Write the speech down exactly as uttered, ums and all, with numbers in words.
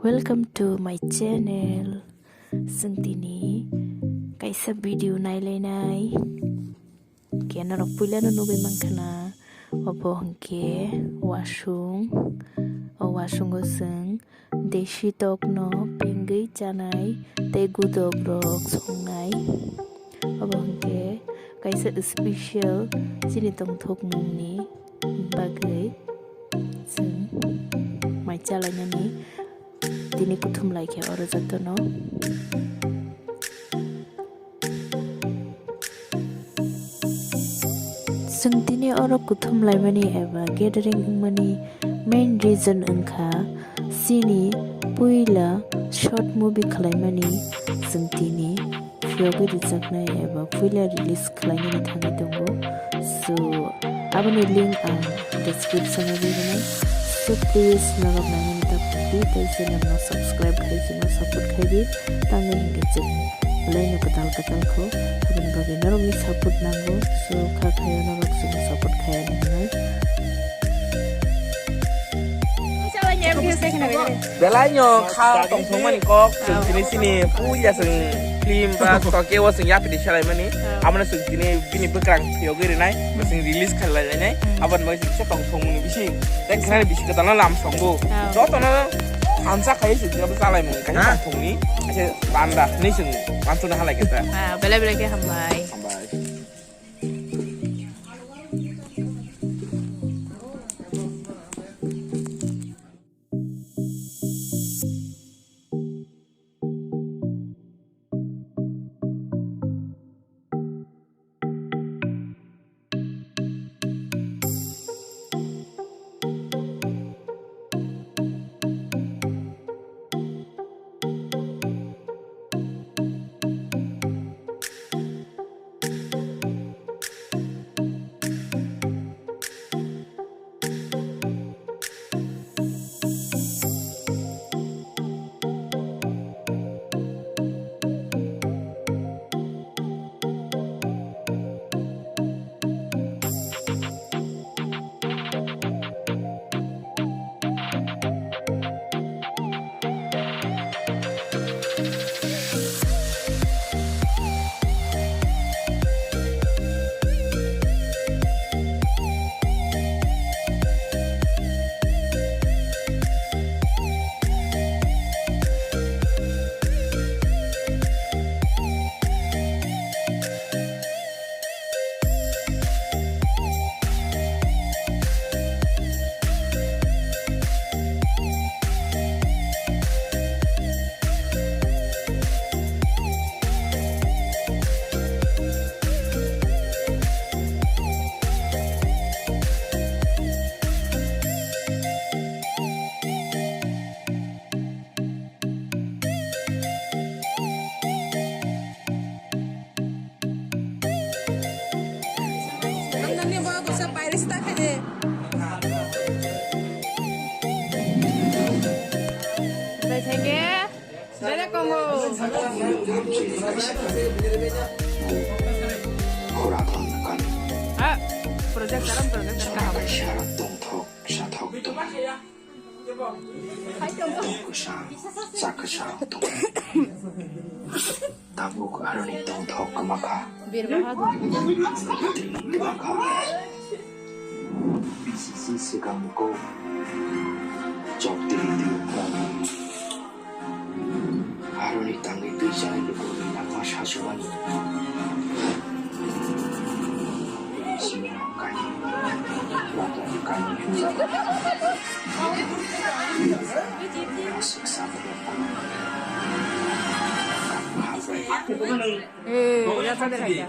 Welcome to my channel. Chwng tini kaisa video nailainai. Khe norok puilano nugwi mankhana, obo hwnkhe wasung. O wasungo chwng desi tokno pingwi chanai tei gudokrok songnai. Obo hwnkhe kaisa special chini tongthokmungni bagwi chwng mai chalainani tini kuthum lai khe oro jotono. Chwng tini oro kuthum laimani eba gathering wngmani main reason wngkha chini puila short movie khwlaimani chwng tini phiyogwi rijaknai eba puila release khwlainani thangwi tongo. So, aboni link ang description o rinai. So, please, norok nainani ta pudi tei channel no subscribe khai chwngno support khai di. Tangwi hinkhe chwng belai no kwtal kwtal kho. Aboni bagwi norokni support nango. So, kha khayo norok chwngno support khai ani hwnwi. Belai no kha tongthokmani kok, chwng tini chini puila chwng film ba tokeo chwng yapri salaimani. Abono chwng tini bini bwkrang phiyogwi rinai, chwng release khlai lainai. Aboni bagwi chwng kisa tongthokmani bising tei khnani bising kwtalno lam songbo. Jotono thansa khai chwng tini bo chalaimung kaisa tongthokni kaisa panda hinwi chwng uansukna halai khe ta. Belai belai khe hambai. Hambai. Bai thenge, dere kongo. Khura thon kan. Ah, project karam, project karam. Kaisa tongthok, sathok tong. Tong kwsa, cha kwsa tong. Tabuk aroni tongthok kwmakha. Bir Bahadur. Twi kwmakha. Bisi swkang ko chok twi twi kwmakha. Aroni tangwi twi chanai lukurokni nangma sachumani. Bisi kainwi kainwi. Eh, ya sabe kaya.